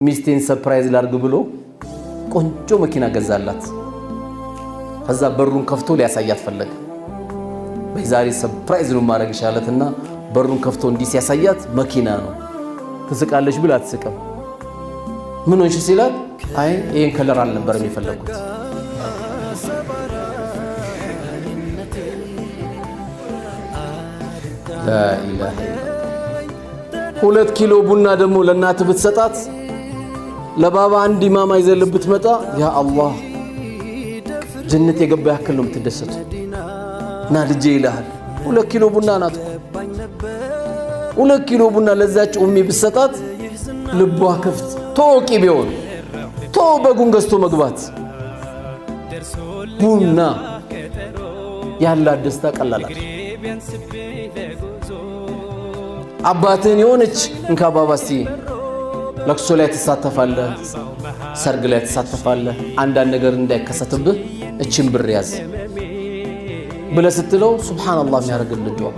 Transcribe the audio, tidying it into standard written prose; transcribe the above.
ሚስቴን surprise ላርግ ብሎ ቆንጆ መኪና ገዛላት። ከዛ በሩን ከፍቶ ሊያሳያት ፈለገ። በዛሬ surprise ነው ማድረግሽ አላትና በሩን ከፍቶ እንዲህ ሲያሳያት መኪና ነው። ትስቃለች ብላ አትስቅም። ምን ሆንሽ ሲላት፣ አይ ይሄን color አልነበረም የፈለግኩት። لا إله። 2 ኪሎ ቡና ደግሞ ለእናት ብትሰጣት፣ ለባባ አንድ ኢማማ ይዘልህ ብትመጣ፣ ያ አላህ፣ ጀነት የገባ ያክል ነው የምትደሰቱ። እና ልጄ ይልሃል። 2 ኪሎ ቡና ናት። 2 ኪሎ ቡና ለዛች ኡሚ ብትሰጣት ልቧ ክፍት ቶቂ ቢሆን ቶ በጉን ገዝቶ መግባት፣ ቡና ያላት ደስታ ቀላላት። አባትህን የሆነች እንካ ባባ እስቲ፣ ለቅሶ ላይ ትሳተፋለህ፣ ሰርግ ላይ ትሳተፋለህ። አንዳንድ ነገር እንዳይከሰትብህ እችን ብር ያዝ ብለህ ስትለው ሱብሓነላህ የሚያደርግልህ ዱዓ።